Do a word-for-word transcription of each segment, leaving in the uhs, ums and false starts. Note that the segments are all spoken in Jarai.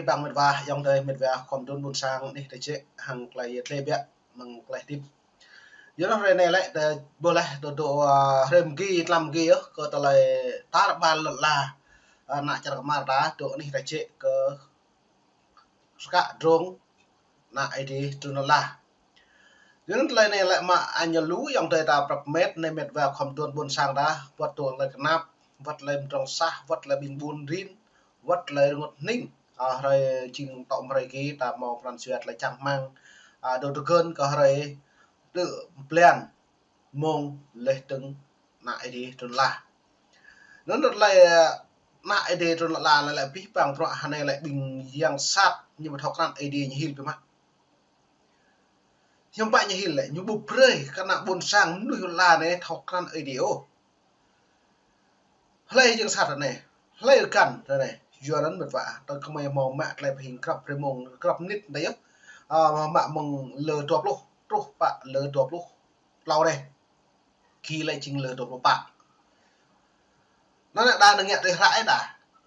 Bang mĕt wa, ayŏng adơi mĕt wa khŏm tŭ ƀôn sang anih ta čĕ hăng tơlơi yet lĕ biă mơ̆ng tơlơi hơdip. Yua anŭn hrơi anai lĕ ta ƀuh laih tơdơi, a, hrơi mơgi tlam mơgi yơh kơ tơlơi tar ƀar lŏn ala, a, ană čar kơmar ta dŏ anih ta čĕ kơ rơkă drông ană Ơi Adai trŭn lŏn ala. Yua anŭn tơlơi anai lĕ mă añ lu ayŏng adơi ta prăp mĕt anai mĕt wa khŏm tŭ ƀôn sang ta, wơ̆t tơlơi kơnap, wơ̆t tơlơi mơdrŏng sah, wơ̆t tơlơi ƀing ƀun rin, wơ̆t tơlơi rơngot hning. A, hrơi jing tŏ mơ̆ng hrơi ki ta hmâo pran jua tơlơi čang rơmang, a, dŏ tơgŭn kơ hrơi tơ̆ blan mông leh tơ̆ng ană Ơi Adai trŭn lŏn ala. Anŭn tơlơi, a, ană Ơi Adai trŭn lŏn ala lĕ abih bang bruă hơnai lĕ ƀing yang sat ñu ƀu thâo krăn Ơi Adai ñu hil biă mă. Hiư̆m pă ñu hil lĕ, ñu ƀu brơi kơ ană ƀôn sang mơnuih lŏn ala anai thâo krăn Ơi Adai ôh. Hlơi yang sat anai, hlơi găn anai, yua anŭn mĕt wa, tơdah gơmơi hmâo mă tơlơi pơhing grăp rơmông, grăp mơnit anai yơh. A, mă mơ̆ng lơ dua pluh, truh pă lơ dua pluh klâo anai. Ki lĕ jing lơ dua pluh pă. Anŭn lĕ đa nơ̆ng ngă tơlơi hră ih đa.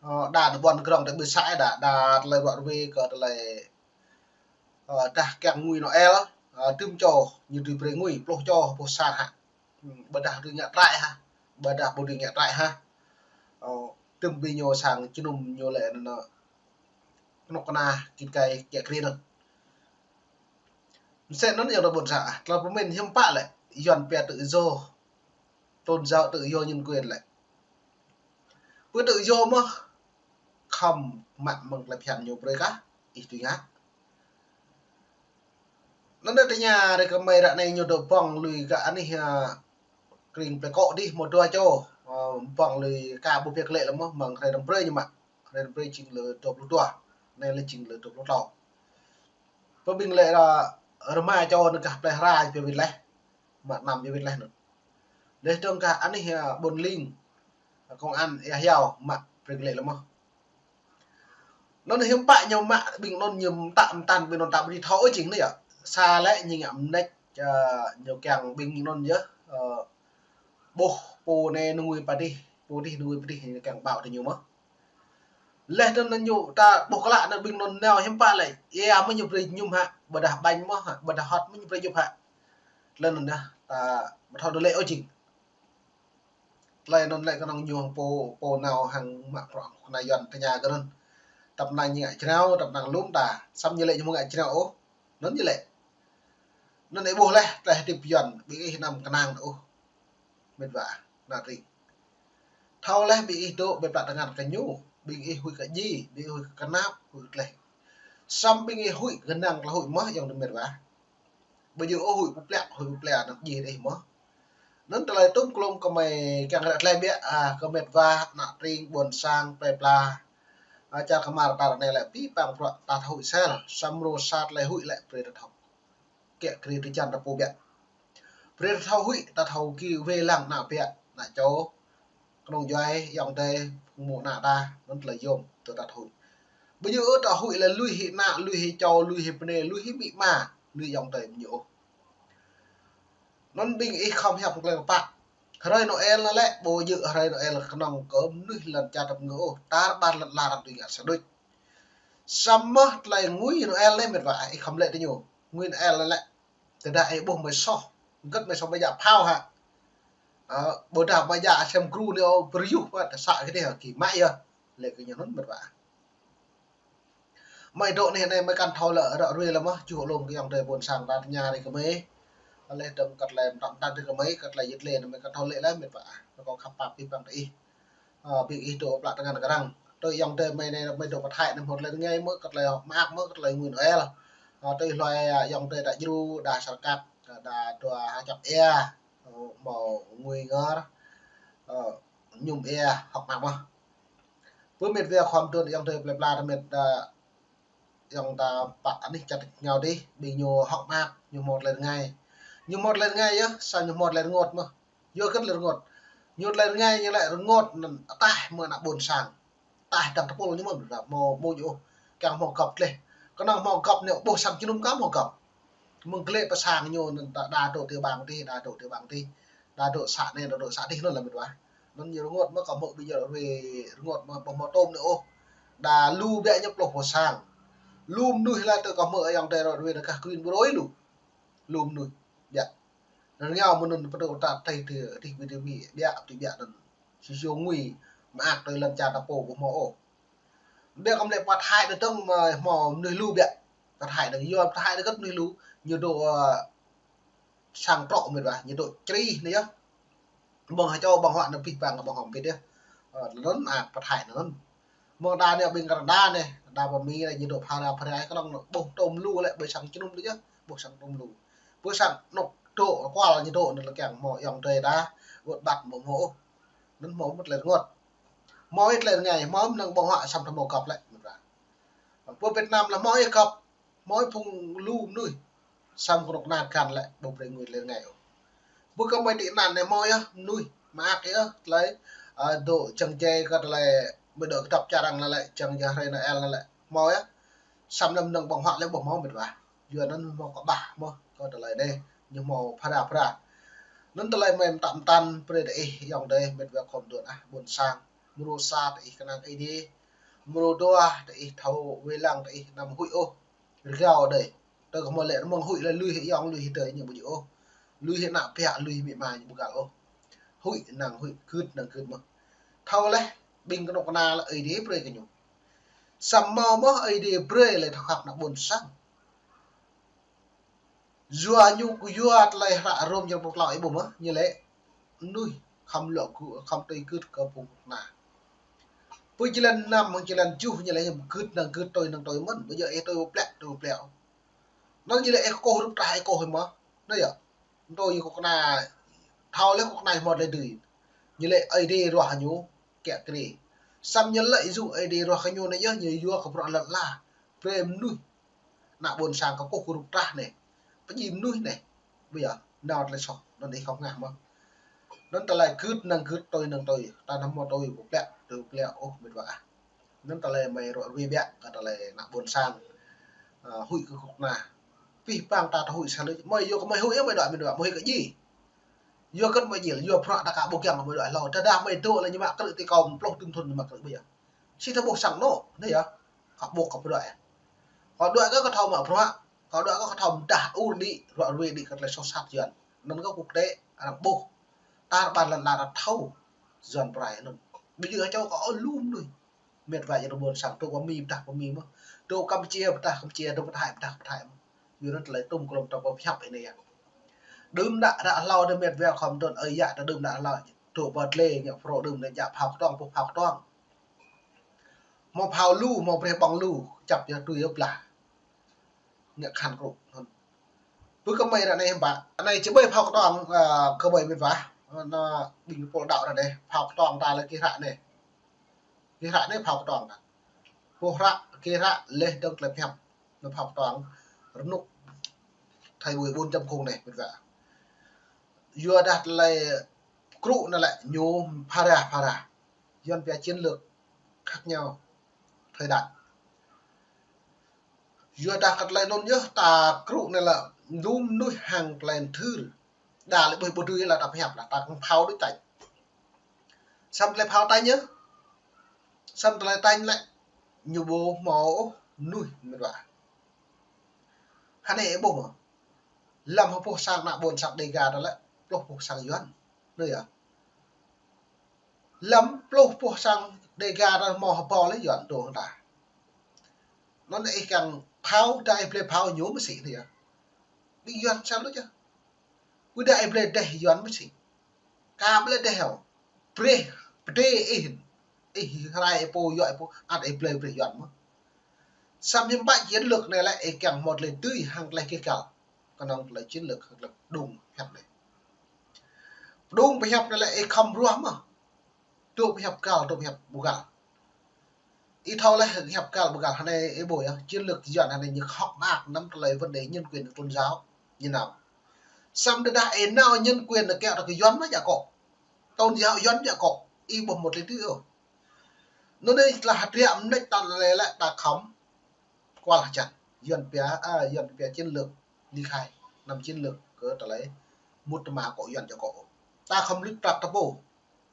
Ơ, đa tơ ƀôn krong tơ ƀơi xã ih đa, đa tơlơi ruă ruê kơ tơlơi, ơ, dah kiăng ngui Noel, ơ, tŭm čô, ñu dưi brơi ngui, pluh čô, pluh sa hă. Hm, ƀôdah dưi ngă trại hă. Ƀôdah ƀu dưi ngă trại hă. Ơ, tŭm ƀing ñu sang jơnum ñu lĕ anŭn, kơnuk kơna, git gai, kiă kriê anŭn. Mơsĕ anŭn ayŏng adơi ƀôn sang, a, tơlơi pơmĭn hiư̆m pă lĕ, Yuan pia tự do, tôn giáo tự do nhân quyền lĕ. Pơ tự do mơ̆, khŏm mă mơ̆ng tơlơi phiăn ñu brơi kah, ih tui ngă. Anŭn đa tơña rơi kơ mơi ră anai ñu dŏ ƀơ̆ng lui gah anih, a, kring plơi kŏ dih hmâo dua čô, a, ƀơ̆ng lui ka ƀu pia klĕ lĕ mơ̆, mơ̆ng hrơi anŭn brơi ñu mă. Hrơi anŭn brơi jing lơ dua pluh dua. Anai lĕ jing lơ dua pluh klâo. Pơ ƀing lĕ rơma čô nơ̆ng gah plơi Hra pia wĭt laih. Mă năm pia wĭt laih anŭn. Leh dơ̆ng gah anih, a, ƀôn Ling, a, công an Ea Hiao mă brơi klĕ lĕ mơ̆. Anŭn hiư̆m pă ñu mă ƀing anŭn ñu mơtă mơtăn ƀing anŭn ta ƀu dưi thâo ôh jing anai yơh. Sa lĕ ñu ngă mơneč, a, ñu kiăng ƀing anŭn yơh, a, ƀuh pô anai nơ̆ng ngui pơ dih, pô dih nơ̆ng ngui pơ dih ñu kiăng ƀao tơ ñu mơ̆. Leh anŭn ñu ta ƀuh klă anŭn ƀing anŭn nao hiư̆m pă lĕ, ia mơ̆ ñu brơi mơñum hă, ƀôdah ƀañ mơ̆ hă, ƀôdah hŏt mơ̆ ñu brơi djŭp hă. Tơlơi anŭn yơh, ta ƀu thâo đôč lĕ ôh jing. Tơlơi anŭn lĕ kơnơ̆ng ñu hăng pô, pô nao hăng mă bruă kơnai Yuan tơña kơ anŭn. Tơpă anai ñu ngă jrao, tơpă anai lŏm ta, samơ̆ ñu lĕ ñu ƀu ngă jrao ôh. Anŭn ñu lĕ. Anŭn ih ƀuh laih, tơlơi hơdip Yuan, ƀing ih anăm kơnang ôh. Mĕt wa, ană tring. Thâo laih ƀing ih dŏ ƀơi pla tơngan kơ ñu, ƀing ih huĭ kơ djai, ƀing ih huĭ kơ kơnap, huĭ kơ tơlơi. Samơ̆ ƀing ih huĭ kơnang tơlơi huĭ mơ̆ ayŏng adơi mĕt wa. Ƀu djơ̆ ôh huĭ pơplĕk, huĭ pơplĕk ană djai ih mơ̆. Anŭn tơlơi tŭm klôm kơ mơi kiăng ră tơlơi biă, a, kơ mĕt wa, ană tring, ƀôn sang, plơi pla. A, čar kơmar ta ră anai lĕ abih bang bruă ta thâo huĭ sel, samơ̆ sa tơlơi huĭ lĕ brơi ta thâo. Kiă kriê tơ čan ta pô biă. Brơi ta thâo huĭ, ta thâo ki wai lăng ană biă, ană čô, kơnung djuai, ayŏng adơi, mơ̆ng ană ta, anŭn tơlơi yôm, tơ ta thâo huĭ. Ƀu djơ̆ ôh ta huĭ lĕ lui hĭ ană, lui hĭ čô, lui hĭ bơnai, lui hĭ amĭ ama, lui ayŏng adơi ƀu djơ̆ ôh. Anŭn ƀing ih khŏm hiăp tơlơi pă. Hrơi Noel anai lĕ, ƀu djơ̆ hrơi Noel kơnơ̆ng kơ mơnuih lŏn čar ta pơngư ôh, tar ƀar lŏn ala arăng tui ngă sa đôč. Samơ̆ tơlơi ngui Noel anai mĕt wa, ih khŏm lĕ tơ ñu. Ngui Noel anai lĕ. Tơdah ih ƀuh mơi soh, hơget mơi soh mơi djă phao hă. Ơ, ƀôdah mơi djă sem gru anai ôh, pơrơyuh mă, tơsă kơ dih hă, ki mă yơh. Lĕ kơ ñu anŭn mĕt wa. Mơi dŏ anai anai mơi kăn thâo lĕ ră ruai lĕ mơ̆, čuh lŏm kơ ayŏng adơi ƀôn sang ta tơña rơi kơ mơi. Leh dơ̆ng kơ tơlơi mơtă mơtăn rơi kơ mơi, kơ tơlơi yet lĕ anai mơi kăn thâo lĕ laih mĕt wa. Mơi kâo khăp pap abih bang tơ ih. Ơ, ƀing ih dŏ pla tơngan kơ arăng. Tui ayŏng adơi mơi anai, mơi dŏ pơ Thái anai hmâo tơlơi rơngai mơ̆, kơ tơlơi hŏk mơak mơ̆, kơ tơlơi ngui Noel. Ơ, tui hluai, a, ayŏng adơi ta djru, đa sa rơkăt, đa dua ha čŏk ia. Ơ, hmâo ngui ngor, ơ, mơñum ia, hŏk mơak mơ̆. Pơ mĕt wa khŏm tŭ ayŏng adơi plơi pla ta mĕt, a, ayŏng ta pă anih čar ngao dih, ƀing ñu hŏk mơak, ñu hmâo tơlơi rơngai. Ñu hmâo tơlơi rơngai yơh, samơ̆ ñu hmâo tơlơi rơngot mơ̆. Yua kơ tơlơi rơngot. Ñu tơlơi rơngai ñu lĕ rơngot anŭn ataih mơ̆ng ană ƀôn sang. Ataih dăng tơpul ñu mơ̆n, hmâo ƀu djơ̆ ôh. Kiăng hmâo gŏp tơleh. Kơnơ̆ng hmâo gŏp anai ƀuh sang jơnum kơ hmâo gŏp. Mơ̆ng glĕ pơ sang ñu anŭn ta đa dŏ tiểu bang dih, đa dŏ tiểu bang dih. Đa dŏ xã anai, đa dŏ xã dih anŭn lĕ mĕt wa. Anŭn ñu rơngot mơ̆ kơ hmâo ƀing ñu rơngot mơ̆ ƀu hmâo tôm anai ôh. Đa lu biă ñu pluh pô sang. Lu mơnuih lah tơ kơ mơ̆ ayŏng adơi rŏ ruai đa kah krin brơi lu. Lu mơnuih biă. Anŭn rơngiao mơ̆ng anŭn pơdô ta tơi tơ tih bi tơ bi biă tơ biă anŭn. Sĭ sô ngui mơak tơ lŏn čar ta pô ƀu hmâo ôh. Biă kơ mơ̆ lĕ pơthai đa tơ̆ng mơ̆ hmâo mơnuih lu biă. Pơthai đa yua pơthai đa kơ mơnuih lu ñu dŏ, ơ, sang trŏ mĕt wa, ñu dŏ čri anai yơh. Ƀơ̆ng hơčâo ƀơ̆ng huă anŭn pih pang ƀơ̆ng hŏng pit yơh. Ơ, anŭn, a, pơthai anŭn. Mơ̆ng đa anai ƀing Canada anai, đa pơ Mi anai ñu dŏ phara phara kơnơ̆ng anŭn ƀuh tơm lu lĕ ƀơi sang čơnum lu yơh, ƀuh sang tơm lu. Ƀơi sang anŏ dŏ kual ñu dŏ anŭn lĕ kiăng hmâo ayŏng adơi đa, wơ̆t ƀăt ƀu hmâo ôh. Anŭn hmâo mơ̆ tơlơi rơngot. Hmâo ih tơlơi rơngai, hmâo mơnơ̆ng ƀơ̆ng huă săm tơmâo gŏp lĕ mĕt wa. Pơ Việt Nam lah hmâo ih gŏp, hmâo ih phung lu mơnuih. Săm kơnuk kơna găn lĕ, ƀu brơi ngui tơlơi rơngai ôh. Ƀu kơ mơi tị nạn anai hmâo yơh mơnuih, mơak yơh, tơlơi, ơ, dŏ čang jai kơ tơlơi, ƀơi dŏ kơdŏp čar arăng anai lĕ, čang jai hrơi Noel anai lĕ, hmâo yơh. Săm lăm mơnơ̆ng ƀơ̆ng huă lĕ ƀu hmâo mĕt wa. Yua anŭn hmâo kơƀah mơ̆, kơ tơlơi anai, ñu hmâo phara phara. Anŭn tơlơi mơi mơtă mơtăn, brơi tơ ih ayŏng adơi, mĕt wa khŏm dŏ ah, ƀôn sang. Mrô sa tơ ih kơnang Ơi Adai. Mrô dua tơ ih thâo wai lăng tơ ih anăm huĭ ôh. Rơgao adơi. Tơ kơ mơ̆ lĕ mơ̆ng huĭ lĕ lui hĭ ayŏng, lui hĭ adơi ñu ƀu djơ̆ ôh. Lui hĭ ană ƀiă, lui hĭ amĭ ama ñu ƀu găl ôh. Huĭ năng huĭ, gưt năng gưt mơ̆n. Thâo laih, ƀing kơnuk kơna lĕ Ơi Adai brơi kơ ñu. Săm hmâo mơ̆ Ơi Adai brơi lĕ thâo khăp ană ƀôn sang. Yua ñu kơ yua tơlơi hră Rôm jơlan pluh klâo ih ƀuh mơ̆, ñu lĕ mơnuih khŏm lŏ gưt, khŏm tui gưt kơ phung kơnuk kơna. Pơ jơlan năm hăng jơlan tơjuh ñu lĕ gưt năng gưt, tui năng tui mơ̆n, ƀu djơ̆ ih tui pơplĕ, tui pơplĕ. Anŭn ñu lĕ ih kơkuh rup trah ih kơkuh mơ̆. Anai yơh. Tui kơnuk kơna thâo lĕ kơnuk kơna hmâo tơlơi dưi. Ñu lĕ Ơi Adai ruah ñu kiă kriê. Săm ñu lĕ yua Ơi Adai ruah kơ ñu anai yơh, ñu yua kơ bruă lŏn ala. Brơi mơnuih ană ƀôn sang kơkuh kơ rup trah anai. Pơjing mơnuih anai. Ƀu djơ̆, nao tơlơi soh, anŭn ih khŏm hngah mơ̆n. Anŭn tơlơi gưt năng gưt, tui năng tui, ta anăm hmâo tui pơplĕ, tui pơplĕ ôh mĕt wa ah. Anŭn tơlơi mơi rŏ ruai biă, kơ tơlơi ană ƀôn sang, ơ, huĭ kơ kơnuk kơna. Pih pang ta tơ huĭ sa lĕ, mơi yua kơ mơi huĭ yơh mơi dŏ mĕt wa, mơi huĭ kơ djai. Yua kơ mơi djai, yua bruă ta ka ƀu kiăng mơi dŏ hlâo, tơdah mơi dŏ lĕ ñu mă krư̆ tơ kâo pluh thŭn thŭn ñu mă krư̆ ƀu djơ̆. Sĭt tơƀuh sang anŏ, anai yơh. Kơ ƀuh kơ pơdŏ. Kơ dŏ kơ kơ thâo mă bruă, kơ dŏ kơ kơ thâo mơdah ur đĭ, rŏ ruai đĭ kơ tơlơi soh sat Yuan. Anŭn kơ quốc tế, arăng ƀuh. Tar ƀar lŏn ala arăng thâo, Yuan pơrai anŭn. Ƀu djơ̆ hơčâo kơ ôh lu mơnuih. Mĕt wa yơh tơ ƀôn sang, tơ pơ Mi pơdah pơ Mi mơ̆n. Tơ Kampuchia pơdah Kampuchia, tơ pơ Thái pơdah pơ Thái mơ̆n. Yua anŭn tơlơi tŭm klŏm tơ pơ pơhiăp anai yơh. Đưm đă ră hlâo tơ mĕt wa khŏm dŏ ơi yă tơ đưm đă hlâo. Tơ pơ tlê ngă pro đưm anai djă phao kơtuang, ƀuh phao kơtuang. Hmâo phao lu, hmâo brơi ƀơ̆ng lu, čăp yơh tui yơh blah. Ngă khăn krŭ. Ƀu kơ mơi ră anai ƀă. Anai či ƀơi phao kơtuang, ơ, kơ ƀơi mĕt wa. Anŭn ƀing pô đaŏ ră anai, phao kơtuang ta lĕ kơ hră anai. Kơ hră anai phao kơtuang ta. Pô hră, kơ hră leh dơ̆ng tơlơi pơhiăp. Anŭn phao kơtuang rơnŭk thời buổi bốn chấm không anai, mĕt wa. Yua dah tơlơi krŭ anŭn lĕ ñu phara phara. Yuan pia chiến lược khác nhau thời đại. Yua dah kơ tơlơi anŭn yơh ta krŭ anai lĕ lu mơnuih hăng tơlơi thưr. Đa lĕ ƀơi ƀu dưi lĕ ta pơhiăp lĕ ta kơ̆ng phao đôč tañ. Săm tơlơi phao tañ yơh. Săm tơlơi tañ lĕ ñu ƀu hmâo ôh mơnuih mĕt wa. Hơnai ih ƀuh mơ̆. Lăm hơpuh sang ană ƀôn sang Đêga ta lĕ pluh puh sang Yuan. Anai yơh. Lăm pluh puh sang Đêga ta hmâo hơbâo lĕ Yuan dŏ hăng ta. Anŭn ih kiăng phao, dah ih blơi phao ñu mơsĭ anai yơh. Ƀing Yuan sa lu čơ. Ƀu dah ih blơi dêh Yuan mơsĭ. Ka blơi dêh ôh. Brơi, pơdơi ih, ih rai ih pô, yua ih pô, ăt ih blơi brơi Yuan mơ̆n. Săm hiư̆m pă chiến lược anai lĕ ih kiăng hmâo tơlơi dưi hăng tơlơi kơ găl. Kơnơ̆ng tơlơi chiến lược hăng tơlơi pơdŏng pơhiăp anai. Pơdŏng pơhiăp anai lĕ ih khŏm ruah mơ̆n. Dŏ pơhiăp găl, dŏ pơhiăp ƀu găl. Ih thâo laih hiăp găl ƀu găl hơnai ih ƀuh yơh, chiến lược Yuan hơnai ñu hŏk mơak năm tơlơi vấn đề nhân quyền tôn giáo, ñu nao. Săm tơdah ih nao nhân quyền anai kiăng ta kơ Yuan mơ̆ djă akŏ. Tôn giáo Yuan djă akŏ, ih ƀuh một lý do. Anŭn anai tơlơi hơdră mơneč ta lĕ lĕ ta khŏm kual hơjăn. Yuan pia, a, Yuan pia chiến lược ly khai. Năm chiến lược kơ tơlơi mŭt tơma akŏ Yuan djă akŏ. Ta khŏm lŭt prăk tơpô.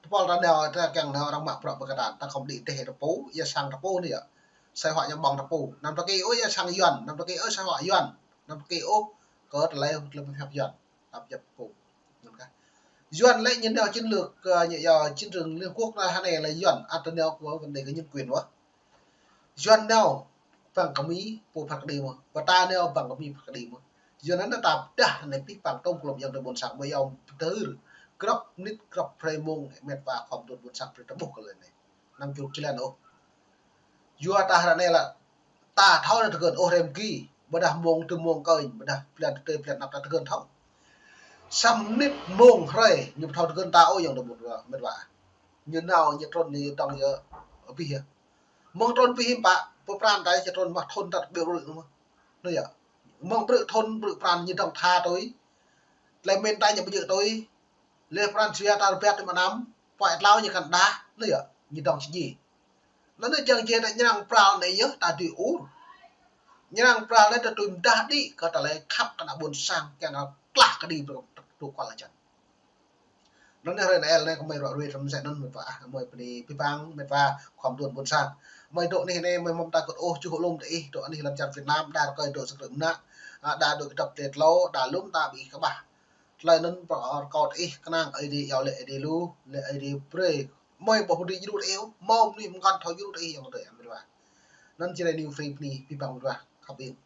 Tơpul ta nao, ta kiăng nao arăng mă bruă pơkơtan, ta khŏm đĭ dêh tơpô, ia sang tơpô anai yơh. Sai họa ñu ƀơ̆ng ta pô. Anăm ta kơ ôh yơh sang Yuan, anăm ta kơ ôh sai họa Yuan, anăm ta kơ ôh kơ tơlơi, tơlơi pơhiăp Yuan. Tap jăp pô. Anŭn kah. Yuan lĕ ñu nao chiến lược, ơ, ñu yua chiến trường Liên Quốc anai hơnai lĕ Yuan, ăt nao kơ vấn đề kơ nhân quyền wơ̆t. Yuan nao ƀơ̆ng kơ Mi pô phat kơđi mơ̆n. Wơ̆t ta nao ƀơ̆ng kơ Mi phat kơđi mơ̆n. Yuan anŭn ta pơdah anai pih păng tơm klom yang tơ ƀôn sang mơ̆ yom pơtơl. Grăp mơnit grăp hrơi mông met wa khom tơm ƀôn sang prê tơƀuh kơ lĕ anai. Anăm čul kilan ôh. Yua ta hră anai lĕ ta thâo anai tơgơn ôh rem ki. Ƀôdah mông tơ mông kơnh, ƀôdah blan tơ blan anăp ta tơgơn thâo. Sa mơnit mông hrơi, ñu ƀu thâo tơgơn ta ôh yang tơ ƀôn wa, met wa. Ñu nao, ñu trŭn, ñu dŏng yơh abih yơh. Mơ̆ng trŭn abih hiư̆m pă, pơpran ta ñu trŭn mă thŭn tăt ƀiă rư̆ mơ̆n. Anŭn yơh. Mơ̆ng brư̆ thŭn, brư̆ pran ñu dŏng tha tui. Tơlơi mĭn ta ñu ƀu djơ̆ tui. Lĕ pran jua ta rơbat tui mơnam, pơai tlâo ñu kăn đah, anŭn yơh, ñu dŏng či djai. Anŭn yơh jang jai ta ñrăng pral anai yơh, ta dưi ur. Ñrăng pral anai ta tui mơdah đĭ, kơ tơlơi khăp kơ ană ƀôn sang, kiăng kơ klah kơđi brơi tŭ kual hơjăn. Anŭn yơh hrơi anai lĕ kơ mơi ruă ruai tơm sĕ anŭn met wa, mơi bơni pih păng, met wa khom tơm ƀôn sang. Mơi dŏ anih anai, mơi mơ̆m ta kơt ôh, čuh lŏm tơ ih, dŏ anih lăm čar Việt Nam, đa rơkơi dŏ sơkrư̆ mơnă, a, đa dŏ kơdŏp tơlơi tlâo, đa lŏm ta ƀu ih kơƀah. Tơlơi anŭn pơkŏn rơkâo tơ ih, kơnang Ơi Adai iâu lĕ Ơi Adai lu, lĕ Ơi Adai brơi. Mơi ƀu hơdui djru tơ ih, mơ̆ mơnuih mơngăn thâo djru tơ ih yang tơ, met wa. Anŭn Jrai New Free bơni pih păng met wa, khăp ƀing.